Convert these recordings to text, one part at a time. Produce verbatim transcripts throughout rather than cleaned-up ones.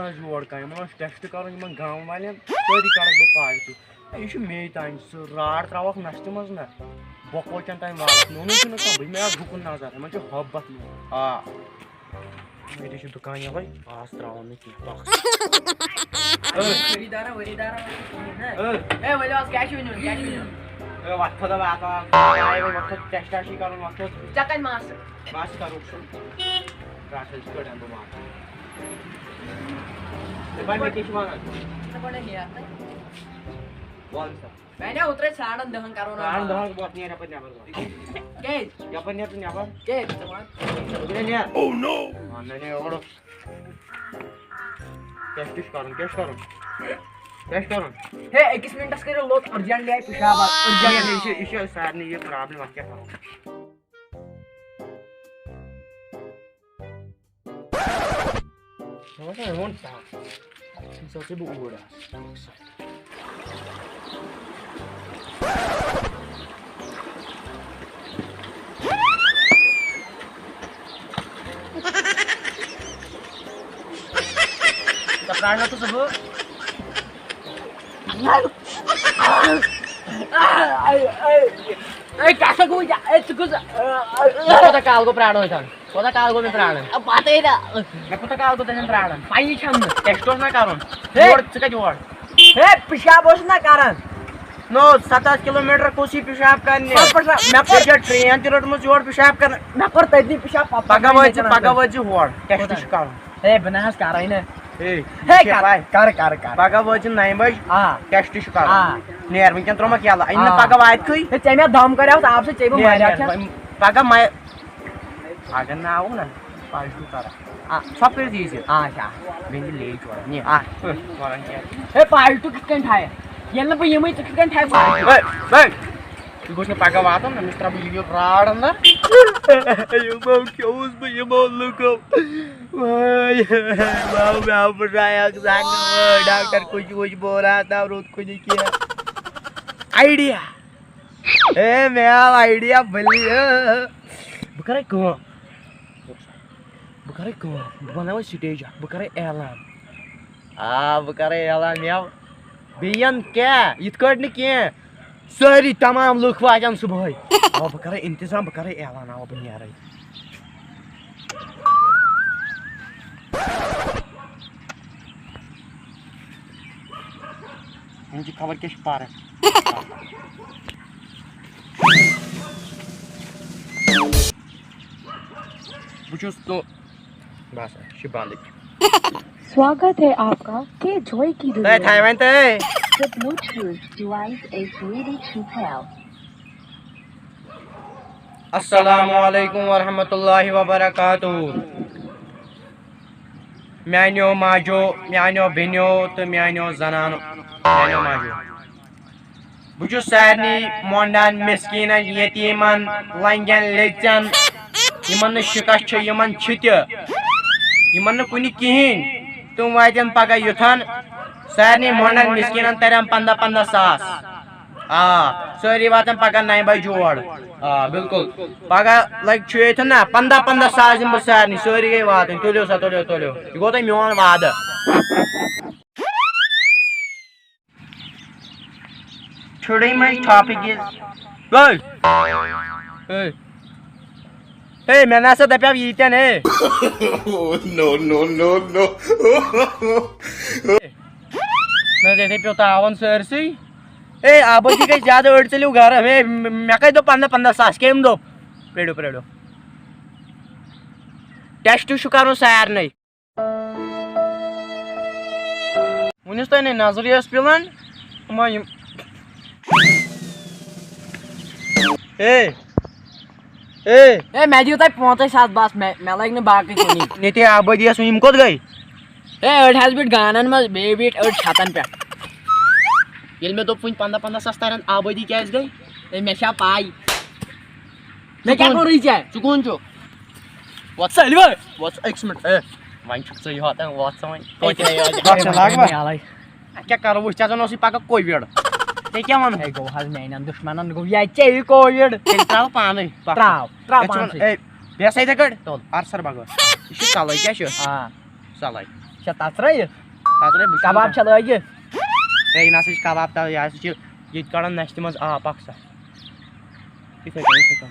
یور کانٛہہ، یِمن اوس ٹیسٹ کرُن یِمن گام والٮ۪ن، سٲری کڑکھ بہٕ پاے تہٕ۔ ہے، یہِ چھُ مے تام، سُہ راڈ تراوکھ نستہِ منٛز نہ، بۄکہٕ وچن تام والکھ۔ مےٚ ووٚنُے چھُنہٕ کانٛہہ، بہٕ مےٚ آو گُکُن نظر، یِمن چھُ ہۄپھ بتھ۔ آ، ییٚتہِ چھُ دُکان یَلَے، آز تراوَن نہٕ کینٛہہ، پَکھ۔ ؤری دارا، ؤری دارا، کِہیٖنۍ نہ۔ اے، ؤلِو آز، کیٛاہ چھُ نیُن، کیٛاہ چھُ نیُن؟ اے، وۄتھ تھوٚد وۄتھ آز، آے وۄنۍ وۄتھ تھوٚد، ٹیسٹا چھُے کَرُن، وۄتھ تھوٚد۔ ژےٚ کَتہِ ماسہٕ؟ ماسہٕ کَرُکھ سُہ۔ رَٹھ حظ، یِتھ کٲٹھۍ اَنہٕ بہٕ ماسہٕ۔ ہے، بَنہِ مےٚ کیٛاہ چھِ وَنان؟ ژٕ گۄڈَے نیر تہٕ۔ وَن سا۔ وۄنۍ اوترَے ژھانٛڈَن دَہَن کَرو نہٕ ژھانٛڈَن پاس۔ دَہَن وۄتھ نیر یَپٲرۍ نٮ۪بَر وۄتھ۔ کیٛازِ؟ یَپٲرۍ نیر ژٕ نٮ۪بَر۔ کیٛازِ؟ ژٕ وَن۔ یہِ نیر۔ Oh no! وَن نہ نیر اورٕ۔ ٹیسٹ چھُ کرُن، کیٛاہ چھُ کرُن؟ کیٛاہ چھُ کرُن؟ ہے، أکِس مِنٹَس کٔرِو لوٚت، urgently آیہِ پِشاب اَکھ، urgently۔ یہِ چھِ، یہِ چھِ سارنٕے یہِ problem، اَتھ کیٛاہ کرو؟ مےٚ باسان، مےٚ ووٚن ژےٚ، أمِس آسے بہٕ اوٗرۍ آز۔ ژےٚ پرٛارناو تہٕ ژٕ بہٕ۔ اے، کیٛاہ سا گوٚو یہِ؟ اے، ژٕ کُس، اے، اے، اے۔ کوٗتاہ کال گوٚو پرٛاران أتھۍ؟ کوٗتاہ کال گوٚو مےٚ پرٛاران؟ پَتہٕ ہے نہ۔ مےٚ کوٗتاہ کال گوٚو تۄہہِ پرٛاران؟ پَیی چھَم نہٕ۔ ٹیسٹ اوس نہ کَرُن۔ ہے۔ یور، ژٕ کَتہِ یور؟ ہے، پِشاب اوس نہ کَران۔ نو، ستتھ کلوٗمیٖٹر کُس یی پِشاب کرنہِ؟ ستتھ پٮ۪ٹھ مےٚ کوٚر مےٚ چھےٚ ٹرین تہِ رٔٹمٕژ یور پِشاب کرنہِ۔ مےٚ کوٚر تٔتنٕے پِشاب، پَتہٕ پَگاہ وٲتۍ زِ، پَگاہ وٲتۍ زِ ہور۔ ٹیسٹ کوٗتاہ؟ چھُ کَرُن۔ ہے، بہٕ نہ حظ کَرَے نہٕ۔ ہے، ہے، یہِ چھےٚ کَر، پَے۔ کَر، کَر، کَر۔ پَگاہ وٲتۍ زِ نَیہِ بَجہِ۔ آ۔ ٹیسٹ چھُ کَرُن۔ آ۔ نیر، وٕنکٮ۪ن ترٛوومَکھ یَلہٕ۔ أنۍ نہٕ آ۔ پَگاہ واتہِ کھٕے۔ ہے، ژےٚ مےٚ دم کریوتھ، آپسٕے ژےٚ بہٕ نیر، ماریا نیر۔ چھَس۔ وۄنۍ پَگاہ مَے-، اگر نہٕ آوُکھ نہ، پَزِ چھُ کَران۔ آ، ژھۄپہٕ کٔرِتھ یی زِ۔ آ، اچھا۔ بیٚیہِ دِ لیٹ اورٕ۔ نیر۔ آ۔ وَنان کیٛاہ؟ ہے، پالٹو کِتھ کٔنۍ تھایَکھ؟ ییٚلہِ نہٕ بہٕ یِمٕے، ژٕ کِتھ کٔنۍ تھایَکھ پالٹو؟ ہے، ہے۔ یہِ گوٚژھ نہٕ پَگاہ واتُن، أمِس ترٛاوٕ بہٕ یہِ راڈ اَندَر۔ یِمو کھیوٚوُس بہٕ یِمو لُکو۔ وٲے، واو، مےٚ آو بہٕ ڈرٛاے اَکھ زَنٛگہٕ۔ وٲے، ڈاکٹر کُچھ وُچھ بہٕ راتھ آو رُت کُنہِ کینٛہہ۔ آیڈیا۔ اے، مےٚ آو آیڈیا بٔلی۔ بہٕ کَرَے کٲم۔ بہٕ کَرَے کٲم۔ بہٕ بَناوَے سٹیج اَکھ۔ بہٕ کَرَے اعلان۔ آ، بہٕ کَرَے اعلان، مےٚ آو بیٚیَن کیٛاہ؟ یِتھ کٲٹھۍ نہٕ کینٛہہ۔ سٲری تمام لُکھ واتن صُبحٲے۔ اَوا، بہٕ کَرَے اِنتظام، بہٕ کَرَے اعلان، اَوا، بہٕ نیرَے۔ وۄنۍ چھِ خبر کیٛاہ چھِ پَرٕ۔ بہٕ چھُس تو-، بس، یہِ چھُ بنٛدٕے۔ स्वागत है आपका के जॉय की تۄہہِ दुनिया تھایہِ وۄنۍ تۄہہِ۔ The Bluetooth device is ready to pair. السلام علیکم ورحمۃ اللہ وبرکاتہ۔ میانیو ماجو، میانیو بیٚنیو تہٕ میانیو زنانو، میانیو ماجو۔ بہٕ چھُس سارنٕے مۄنڈن، مسکیٖنن، یتیٖمن، لنگٮ۪ن، لیٚژن، یِمن نہٕ شِکس چھِ، یِمن چھِ تہِ، یِمن نہٕ کُنہِ کِہیٖنۍ، تِم واتن پگاہ یُتھن۔ سارنٕے مۄنڈن، مسکیٖنن ترن پنٛداہ پنٛداہ ساس۔ آ، سٲری واتن پگاہ نَیہِ بجہِ یور۔ آ، بِلکُل۔ پگاہ لگہِ چھُ ییٚتہِ نا پنٛداہ پنٛداہ ساس دِمہٕ بہٕ سارنٕے، سٲری گٔے واتٕنۍ۔ تُلِو سا، تُلِو، تُلِو۔ یہِ گوٚو تۄہہِ میون وعدٕ۔ Today my topic is، ہے، ہے۔ ہے، مےٚ نہ سا دَپیو ییٖتٮ۪ن، ہے۔ No, no, no, no. نہ، یِتھَے پیوٚو تاوَن سٲرسٕے۔ ہے، آبٲدی گٔے زیادٕ، أڑۍ ژٔلِو گرٕ۔ ہے، مےٚ کَتہِ دوٚپ پنٛداہ پنٛداہ ساس؟ کٔمۍ دوٚپ؟ پرٛٲرِو، پرٛٲرِو۔ ٹیسٹ چھُ کَرُن سارنٕے۔ وُنِس تانۍ نَے نظرٕے ٲس پِلان، یِمو یِم۔ ہے، ہے۔ ہے، مےٚ دِیِو تُہۍ پانٛژَے ساس بَس، مےٚ، مےٚ لَگہِ نہٕ باقٕے کُنی۔ ییٚتہِ آبٲدی ٲس، یِم کوٚت گٔے؟ ہے، أڑۍ حظ بیٖٹھۍ گانَن منٛز، بیٚیہِ بیٖٹھۍ أڑۍ چھَتَن پٮ۪ٹھ۔ ییٚلہِ مےٚ دوٚپ وُنہِ پنٛداہ پنٛداہ ساس تَرَن، آبٲدی کیٛازِ گٔے؟ ہے، مےٚ چھا پَے؟ مےٚ کیٛاہ کُن؟ کوٚرُے ژےٚ؟ ژٕ کُن چھُکھ؟ وۄتھ سا، سٲلِم۔ وۄتھ سا، أکِس مِنٹ۔ اے، وۄنۍ چھُکھ ژٕ یہِ ہوتان، وۄتھ سا وۄنۍ۔ توتہِ ہے، یہِ بۄکسہِ لاگ بہٕ۔ اَلَے۔ اَتھ کیٛاہ کَرو أسۍ؟ ژےٚ زَن اوسُے پَگاہ کووِڈ۔ ژےٚ کیٛاہ وَنہٕ؟ ہے، گوٚو حظ میٛانٮ۪ن دُشمَنَن گوٚو یا ژےٚ یہِ کووِڈ۔ تیٚلہِ ترٛاو پانَے۔ ترٛاو، ترٛاو یہِ چھُ وَنان، پانسٕے۔ اے، بیٚہہ سا یِتھَے کٲٹھۍ۔ تُل۔ اَر سَر بَغٲر۔ یہِ چھُ سَلَے، کیٛاہ چھُ؟ آ۔ سَلَے۔ چھا تَژرٲیِتھ؟ تَژرٲے بہٕ چھُس کباب نہٕ چھا لٲگِتھ؟ ہے، یہِ نہ سا چھِ کباب تَلہٕ، یہِ ہسا چھِ ییٚتہِ کَڑان نَستہِ منٛز آب اکھ سا۔ یِتھَے کٔنۍ، یِتھَے کٔنۍ۔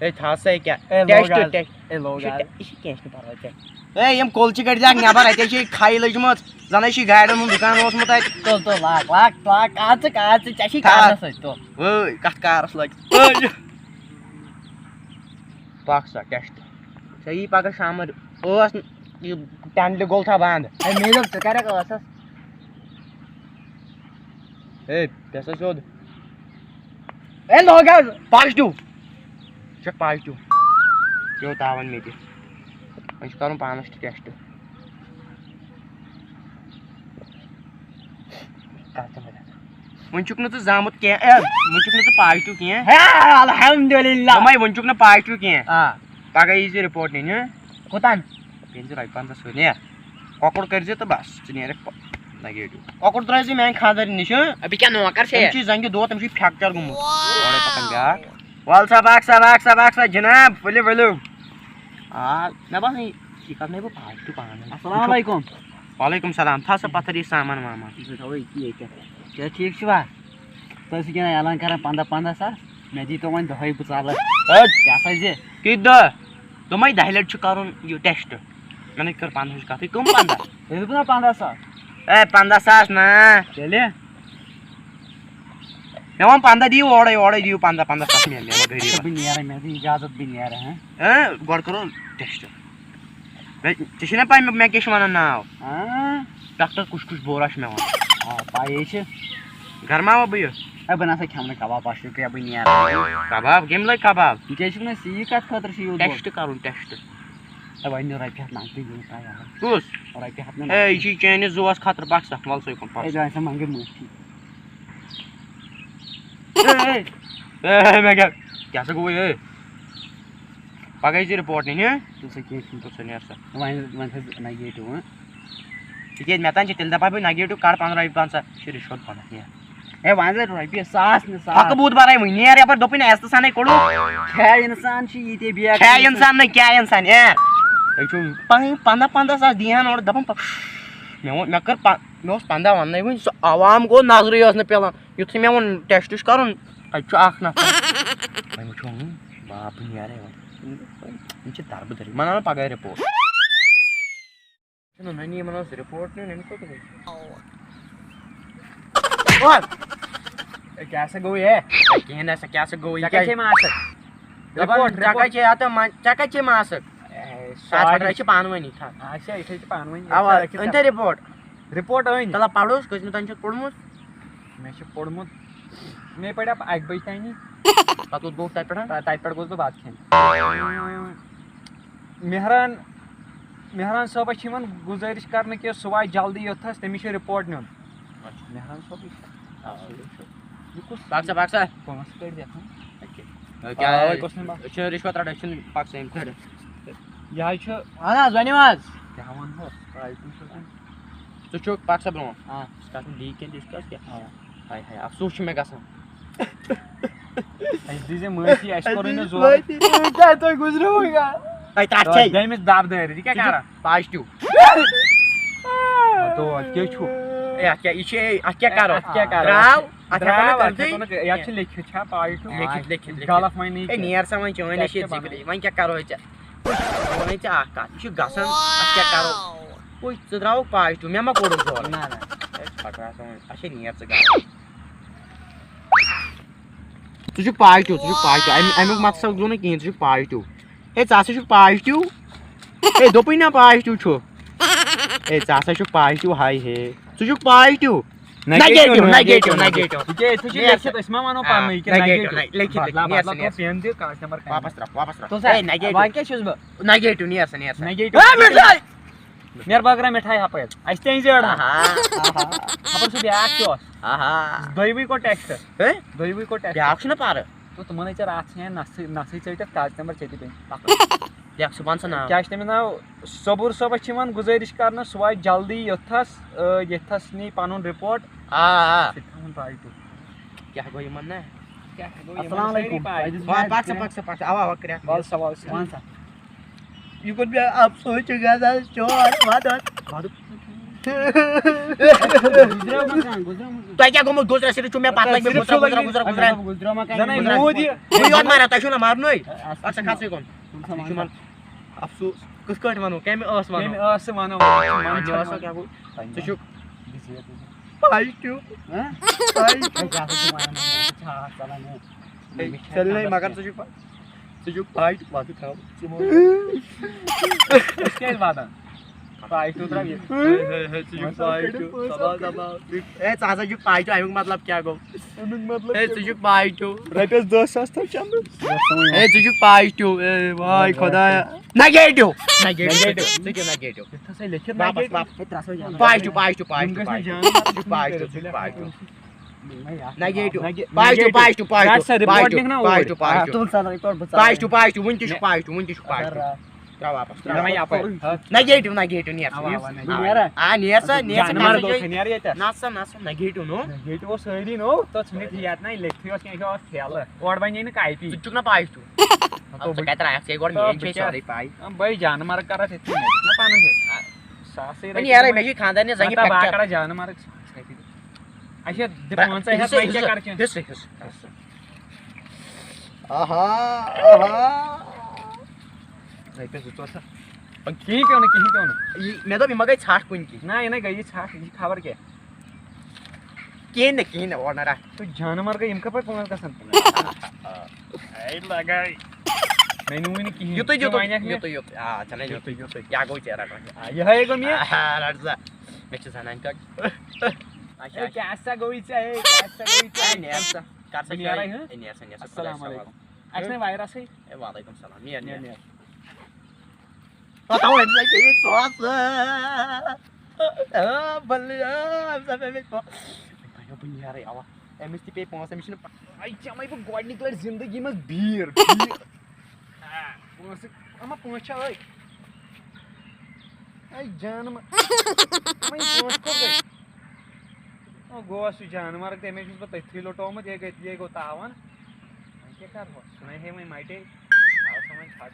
ہے، تھاو سا یہِ کیٛاہ؟ اے، ٹیسٹ، لوگ آز۔ ٹیسٹ۔ اے، لوگ یہِ چھُ آز۔ ٹے-، یہِ چھُ کینٛہہ چھُنہٕ پَرواے، ژےٚ۔ اے، یِم کۄلچہِ کٔڑۍ زِ اکھ نٮ۪بر، اَتہِ چھِ یہِ کھَے لٔجمٕژ۔ زَن ہے چھِ گاڑٮ۪ن ہُنٛد دُکان اوسمُت اَتہِ۔ تُل، تُل، لاگ، لاگ، لاگ، کَر ژٕ، کَر ژٕ، ژےٚ چھی تھاو۔ کَرنَس سۭتۍ، تُل۔ وٲے، کَتھ کارَس لٲگِتھ؟ وٲے۔ پَکھ سا، ٹیسٹ۔ ژےٚ یی پَگاہ شامَن ٲس نہٕ یہِ ٹٮ۪نٛڈلہِ گوٚل تھاو بنٛد۔ ہے، مےٚ دوٚپ، ژٕ کَرَکھ ٲسَس۔ ہے، بیٚہہ سا سیوٚد۔ ہے، لوگ حظ۔ پازٹِو۔ چھُ پازٹِو۔ پیوٚو تاوَن مےٚ تہِ۔ وۄنۍ چھُ کَرُن پانَس تہِ ٹیسٹ۔ کَر ژٕ مےٚ وۄنۍ چھُکھ نہٕ ژٕ زامُت کینٛہہ، اے، وۄنۍ چھُکھ نہٕ ژٕ پازٹِو کینٛہہ۔ ہے، الحمدللہ۔ دوٚپمَے، وۄنۍ چھُکھ نہٕ پازٹِو کینٛہہ۔ آ۔ پَگاہ یی زِ رِپورٹ نِنہِ۔ کوٚتَن؟ ییٚلہِ زِ رۄپیہِ پنٛژاہ سۭتۍ نیر۔ کۄکُر کٔرۍ زِ تہٕ بَس، ژٕ نیرَکھ پَ-، نَگیٹِو۔ کۄکُر ترٛٲے زِ میٛانہِ خانٛدارِنہِ نِش، ہہ؟ اَبہِ کیٛاہ نوکر چھے؟ تٔمِس چھُ یہِ زَنٛگہِ دود، تٔمِس چھُ یہِ فریکچر گوٚمُت۔ اورَے پَکان بیٛاکھ۔ وَل سا، بَکھ سا، بَکھ سا، بَکھ سا، جِناب، ؤلِو، ؤلِو۔ آ، مےٚ باسان، یہِ، یہِ کَرنَے بہٕ پازٹِو پانَے۔ السلام علیکُم۔ وعلیکُم السلام۔ تھاو سا پَتھَر یہِ سامان وامان۔ یہِ تھاوَو ییٚتی، ییٚتٮ۪تھ۔ کیٛاہ ٹھیٖک چھُوا؟ تُہۍ ٲسِو کیٛاہ اعلان کَران پنٛداہ پنٛداہ ساس؟ مےٚ دیٖتو وۄنۍ دۄہَے، بہٕ ژَلہٕ۔ ہَتھ۔ کیٛاہ سا زِ؟ کِتھ دۄہ؟ دوٚپمَے دَہہِ لَٹہِ چھُ کَرُن یہِ ٹیسٹ۔ مےٚ نَے کٔر پنٛدہٕچ کَتھٕے، کٕم پنٛداہ؟ تُہۍ دوٚپوُ نا پنٛداہ ساس؟ اے، پنٛداہ ساس نا۔ تیٚلہِ؟ مےٚ ووٚن پنٛداہ دِیِو اورَے، اورَے دِیِو پنٛداہ، پنٛداہ ساس مےٚ، مےٚ ووٚن غریٖبَس۔ بہٕ نیرَے، مےٚ دِ اِجازت، بہٕ نیرٕ، ہہ؟ اۭں، گۄڈٕ کَرو ٹیسٹ۔ مےٚ، ژےٚ چھُے نا پَے مےٚ، مےٚ کیٛاہ چھِ وَنان ناو؟ ہہ؟ ڈاکٹر کُش کُش بورہ چھُ مےٚ وَنان۔ آ، پَیی چھِ۔ گرماوَ بہٕ یہِ؟ ہے، بہٕ نہ سا کھٮ۪مہٕ نہٕ کباب، پانٛژھ شیٚتھ رۄپیہِ بہٕ نیرٕ۔ کباب؟ کَمہِ لَگہِ کباب؟ یہِ کیٛازِ چھُکھ نہٕ ژٕ یی کَتھ خٲطرٕ چھِ یوٗت بوٚڑ؟ ٹیسٹ کَرُن، ٹیسٹ۔ ہے، وۄنۍ نِیِو رۄپیہِ ہَتھ نَقدٕے، یِم ترٛاو یَلہٕ۔ کُس؟ رۄپیہِ ہَتھ نہٕ ہے، یہِ نَقدٕے۔ چھُے چٲنِس زُوَس خٲطرٕ، پَکھ سا، وَل سا یوٚکُن، پَکھ۔ ہے، دَپان چھِ منٛگٕے معٲفی۔ ہے، ہے، مےٚ کیٛاہ، کیٛاہ سا گوٚوُے، ہے؟ پَگاہ یی زِ رِپورٹ نِنہِ، ہہ؟ تُل سا، کینٛہہ چھُنہٕ۔ تُل سا، نیر سا۔ وۄنۍ، وۄنۍ تھٲیزِ نَگیٹِو، ہہ؟ تِکیٛازِ مےٚ تام چھِ تیٚلہِ دَپان بہٕ نَگیٹِو، کَڑ پنٛداہ رۄپیہِ پنٛژاہ، یہِ چھِ رِشوت بَنان، نیر۔ ہے، وۄنۍ زَن رۄپیہِ ساس نہٕ ساس۔ پھۄکہٕ بوٗد بَرَے وۄنۍ، نیر یَپٲرۍ، دوٚپُے نہ، عزتہٕ سانَے کوٚڑُکھ۔ کیٛاہ اِنسان چھُ ییٖتیٛاہ بے عقل؟ کیٛاہ اِنسان نہٕ، کیٛاہ اِنسان، ہے؟ تُہۍ چھِو پَنٕنۍ پنٛداہ پنٛداہ ساس دِیہِ ہَن اورٕ، دَپان پَ-، مےٚ ووٚن، مےٚ کٔر پَ-، مےٚ اوس پنٛداہ وَننَے وٕنہِ، سُہ عوام گوٚو نظرٕے یوت نہٕ پٮ۪لان۔ یُتھُے مےٚ ووٚن ٹیسٹ چھُ کَرُن، اَتہِ چھُ اَکھ نفر۔ وۄنۍ وٕچھو، ہُم، باپ، بہٕ نیرَے وۄنۍ۔ یِم چھِ دَربٕدٔری۔ یِمَن اَنو پَگاہ رِپورٹ۔ چھُنہٕ نٔنی، یِمَن اوس رِپورٹ نیُن، أمِس کوٚت گوٚو؟ اے، کیٛاہ سا گوٚو یہِ؟ کِہیٖنۍ نہ سا، کیٛاہ سا گوٚو یہِ؟ ژےٚ کَتہِ کیٛاہ؟ چھے ماسٕک؟ دَپان، رِپورٹ، ژےٚ رِپورٹ۔ کَتہِ چھے اَتھ ما-، ژےٚ کَتہِ چھے ماسٕک؟ اے، سُہ اَتھ سارِ۔ پٮ۪ٹھ چھِ پانہٕ ؤنی تھَ۔ اچھا، یِتھَے چھِ پانہٕ ؤنۍ۔ اَوا، أسۍ چھِ أنۍ تۄہہِ رِپورٹ؟ رِپورٹ أنۍ۔ تَلہ پَرُس، کٔژمہِ تام چھُکھ پوٚرمُت؟ مےٚ چھُ پوٚرمُت، مےٚ پَریو اَکہِ بَجہِ تانی۔ پَتہٕ کوٚت گوٚو تَتہِ پٮ۪ٹھ؟ تَ-، تَتہِ پٮ۪ٹھ گوٚوُس بہٕ بَتہٕ کھٮ۪نہِ۔ مہران، مہران صٲبَس چھِ یِوان گُزٲرِش کَرنہٕ کہِ سُہ واتہِ جلدی یوٚتھَس، تٔمِس چھُ رِپورٹ نیُن۔ اچھا۔ مہران صٲبٕے چھُ۔ آ، سُے چھُ۔ یہِ کُس؟ پَک سا، پَک سا۔ پونٛسہٕ کٔڑۍ دِتھ، ہاں؟ اَکے۔ آ، کیٛاہ؟ آ، کۄس نمبر؟ أسۍ چھِنہٕ رِشوت رَٹان، أسۍ چھِنہٕ پَک سا ییٚمہِ خٲطرٕ۔ یہِ حظ چھُ۔ اَہَن حظ، ؤنِو حظ۔ کیٛاہ وَنہٕ بہٕ؟ ژٕ چھُکھ پَک سا برٛونٛٹھ۔ آ۔ ژٕ کَتھ نہٕ بیٚیہِ کینٛہہ، ڈِسکَس کینٛہہ۔ آ۔ ہاے ہاے، افسوٗس چھُ مےٚ گژھان۔ اَسہِ دیٖزِ معٲفی، اَسہِ کوٚرُے نہٕ زورٕ۔ معٲفی، تُہۍ کیٛاہ، تُہۍ گُزریوٕے یا؟ ہے، تَتھ چھے۔ دٔیمِس دَب دٲرِتھ، یہِ کیٛاہ کَران؟ پازٹِو۔ ہتو، اَتھ کیٛاہ چھُ؟ ہے، اَتھ کیٛاہ، یہِ چھِ، اَتھ کیٛاہ کَرو؟ اَتھ کیٛاہ کَرو؟ درٛاو، اَتھ ہٮ۪کو نہٕ درٛاو، اَتھ کٔرتھٕے۔ ہٮ۪کو نہٕ کٔرِتھ۔ یَتھ چھِ لیکھِتھ، چھا پازٹِو؟ لیکھِتھ، لیکھِتھ، لیکھِتھ۔ غلط وۄنۍ نہٕ ہے، کینٛہہ۔ نیر سا وۄنۍ چٲنۍ ٹٮ۪سٹ نصیٖب بَناو۔ ذِکرِ۔ وۄنۍ کیٛاہ کَرو أسۍ ژےٚ؟ وۄنۍ ژےٚ اَکھ کَتھ، یہِ چھُ گژھان، اَتھ کیٛاہ کَرو؟ وٕچھ، ژٕ درٛاوُکھ پازٹِو، مےٚ ما کوٚرُکھ زورٕ؟ نہ، نہ۔ ہے، پَکھ سا وۄنۍ۔ اچھا، نیر ژٕ گَرٕ۔ ژٕ چھُکھ پازٹِو، ژٕ چھُکھ پازٹِو۔ اَمہِ، اَمیُک مقصد گوٚو نہٕ کِہیٖنۍ، ژٕ چھُکھ پازٹِو۔ ہے، ژٕ ہسا چھُکھ پازٹِو۔ ہے، دوٚپُے نا پازٹِو چھُ۔ ہے، ژٕ ہسا چھُکھ پازٹِو، ہاے ہے۔ ژٕ چھُکھ positive. Negative, negative, negative, negative. یہِ کیٛاہ، یِتھُے چھُ نیر لیکھِتھ، سا۔ أسۍ ما وَنو آ، پَننُے کِنہٕ نگیٹِو، نگیٹِو؟ نہ، لیکھِتھ، بدلا، نیر سا، بدلا نیر تھوٚو سا۔ پٮ۪ن دِ، کاغذ نمبر کَتہِ؟ واپس ترٛاو، واپس ترٛاو۔ تُل سا، ہے، نگیٹِو۔ وۄنۍ کیٛاہ چھُس بہٕ؟ نگیٹِو، نیر سا، نیر سا۔ نگیٹِو۔ ہے، مِٹھٲے۔ نیر بٲگرا مِٹھایہِ ہپٲرۍ۔ اَسہِ تہِ أنۍ زِ أڑ۔ آہا۔ آہا۔ خبر سُہ بیٛاکھ تہِ اوس۔ آہا۔ دۄیوٕے کوٚر ٹٮ۪سٹ۔ ہے؟ دۄیوٕے کوٚر ٹٮ۪سٹ۔ بیٛاکھ چھُنہ پَرٕ۔ تو تِمَن ہے ژےٚ راتھ ژھٕنہِ نَسٕے، نَسٕے ژٔٹِتھ، کاغذ نمبر ژےٚ تہِ پیٚیہِ۔ لیکھ ژٕ وَن سا ناو۔ کیٛاہ چھِ تٔمِس ناو؟ صبوٗر صٲبَس چھِ یِوان گُزٲرِش کَرنہٕ، سُہ واتہِ جلدی یوٚتھَس، آ، ییٚتھَس نی پَنُن رِپورٹ۔ آ، آ۔ سُہ تہِ تھاوُن پَے تہِ۔ کیٛاہ گوٚو یِمَن نا؟ کیٛاہ گوٚو یِمَن؟ السلام سٲری علیکُم۔ پَے۔ وَ-، پَک سا، پَک سا، پَک سا، اَوا، اَوا، کریکھ۔ وَل سا، وَل سا۔ وَن سا۔ یہِ کوٚر مےٚ افسوس چھُ گژھان، چون وَدُن۔ تۄہہِ کیٛاہ گوٚمُت گُزرا؟ صرف چھُ مےٚ پتہ لگہِ مےٚ گُزرا، گُزرا، گُزرا، گُزرا۔ زَنَے موٗد یہِ۔ بہٕ یوت مارا، تۄہہِ چھُو نہ مارنُے۔ اَدٕ سا کھژٕے کُن۔ یہِ چھُ وَنان، افسوس۔ کِتھ کٲٹھۍ وَنو؟ کَمہِ ٲس وَنو؟ کَمہِ ٲس وَنو؟ وَنہِ ٲس کیٛاہ گوٚو؟ ژٕ چھُکھ پازٹِو۔ ہہ؟ پازٹِو۔ ہے، ژےٚ ہسا چھُ وَنان، ژےٚ چھا اَتھ ژَلان، ہے؟ ہے، ژےٚ لے، مگر ژٕ چھُکھ پا-، ژٕ چھُکھ پازٹِو، وَتھ تھاو۔ ژٕ مہٕ أسۍ کیٛازِ واتان؟ پازٹِو ترٛاو یہِ۔ ہے، ہے، ہے، ژٕ چھُکھ پازٹِو۔ دباو، دباو۔ ہے، ژٕ ہسا چھُکھ پازٹِو، اَمیُک مطلب کیٛاہ گوٚو؟ اَمیُک مطلب ہے، کیٛاہ ژٕ گوٚو؟ چھُکھ پازٹِو۔ رۄپیَس دَہ ساس تھاو چَندَس۔ ہے، ژٕ چھُکھ پازٹِو۔ اے، واے خۄدایا۔ نگیٹِو۔ نگیٹِو۔ ژٕ کیٛاہ نگیٹِو؟ یَتھ ہسا لیکھِتھ واپس، نگیٹِو۔ واپس۔ ہے، ترٛاو سا یہِ۔ پازٹِو، پازٹِو، پازٹِو، یِم گژھِ نہٕ پازٹِو۔ جان ژٕ چھُکھ پازٹِو، ژٕ چھُکھ پازٹِو۔ نگیٹو۔ نگے-، پازٹو، نگیٹو۔ پازٹو، پازٹو، رَٹ سا، رپورٹ پازٹو، لیکھ نا پازٹو، اوٗرۍ۔ پازٹو۔ تُل سا، رپورٹ بہٕ ژارٕ۔ پازٹو، پازٹو، وٕنہِ تہِ چھُ پازٹو، وٕنہِ تہِ چھُ پازٹو۔ ترٛاو واپس، ترٛاو نہ، واپس۔ یَپٲرۍ۔ نگیٹو، نگیٹو، نیر سا، اَوا، نیر اَوا، سا۔ نگیٹو۔ آ، نیر سا، نیر سا، جانوَر کر سا دوٚپ جاے۔ ژٕ، نیر ییٚتٮ۪تھ۔ نہ سا، نہ سا، نگیٹو نو۔ نگیٹو اوس سٲری نو، تَتھ ژھٕنِتھ یَتھ نہ، لیکھتھٕے اوس کینٛہہ، یہِ اوس ٹھیلہٕ۔ اورٕ بَنے نہٕ کاپی۔ ژٕ تہِ چھُکھ نہ پازٹو۔ ہتو، بہٕ بہٕ کتہِ ترٛایکھ ژےٚ گۄڈٕ، ہتو، میٲنۍ بہٕ چھے کیٛاہ؟ سٲرٕے پاے۔ آ، بٔے جانہٕ مرگ کرتھ یِتھ کٔنۍ، نہ پنُن ہیوٚت۔ آ، ساسٕے وۄنۍ رۄپیہِ نیرے، دِمے۔ مےٚ چھِ خانٛدارنہِ زنگہِ ہتا پٮ۪ٹھ بہٕ کیٛاہ؟ کرا جانہٕ مرگ ساس رۄپیہِ۔ اچھا، دِ برا-، پانٛژے ہتھ، حصہٕ، وۄنۍ کیٛاہ حصہٕ، کرٕ کینٛہہ؟ حصہٕ، حصہٕ، حصہٕ۔ آہا، آہا۔ رۄپیَس زٕ ژور ساس۔ وۄنۍ کِہیٖنۍ پیوٚو نہٕ، کِہیٖنۍ پیوٚو نہٕ۔ یہِ، مےٚ دوٚپ، یہِ ما گٔے ژھٹھ کُنہِ کِنۍ؟ نہ، یہِ نَے گٔیی ژھٹھ، یہِ چھِ خبر کیٛاہ۔ کِہیٖنۍ نہٕ، کِہیٖنۍ نہٕ، اورٕ نہ رَٹھ۔ تہٕ جانہٕ مرگے یِم کَپٲرۍ پانٛژھ گژھن؟ اے لگے۔ مےٚ نیوٗوٕے نہٕ کِہیٖنۍ۔ یُتُے، ژٕ یُتُے، وَنیٚکھ مےٚ۔ یُتُے، یُتُے۔ آ، ژےٚ نَے یُتُے، یُتُے۔ یُتُے۔ یا گوٚو ژےٚ رَٹُن۔ آ، یِہوٚے گوٚو مےٚ۔ آ، رَٹ سا۔ مےٚ چھِ زَنان ٹۄکھ۔ اچھا، اے، اچھا۔ کیٛاہ سا گوٚوُے ژےٚ، اے، کیٛاہ سا گوٚوُے ژےٚ؟ اے، نیر سا۔ کر سا بہٕ نیرے، شٲہی۔ ہہ؟ اے، نیر سا، نیر سا، السلام خۄدایَس علیکم۔ حوالہٕ۔ اَسہِ نَے وایرَسٕے۔ اے، وعلیکم السلام۔ نیر، نیر، نیر۔ نیر۔ پتہٕ وۄنۍ زَن کہِ یہِ ٹھوس۔ آ، بلہِ، آ، أمۍ سا پیٚیہِ مےٚ ٹھوس۔ وۄنۍ بَنیو بہٕ نیرَے، اَوا۔ أمِس تہِ پیٚیہِ پونٛسہٕ، أمِس چھِنہٕ پَ-، اَے، چَمَے بہٕ گۄڈٕنِکۍ لَٹہِ زِندگی منٛز بیٖر، بیٖر۔ آ، پونٛسہٕ، اَما پونٛسہٕ چھا أتھۍ؟ اَے، جانہٕ ما-، وۄنۍ پونٛسہٕ کوٚت گٔے؟ او، گوٚو سُہ جانوَر، تَمے چھُس بہٕ تٔتھٕے لوٚٹومُت، یے گٔے، یے گوٚو تاوَن۔ وۄنۍ کیٛاہ کَرٕ ہُہ؟ سُہ نَے ہے وۄنۍ مَٹے۔ آو سا وۄنۍ ژھۄٹھ۔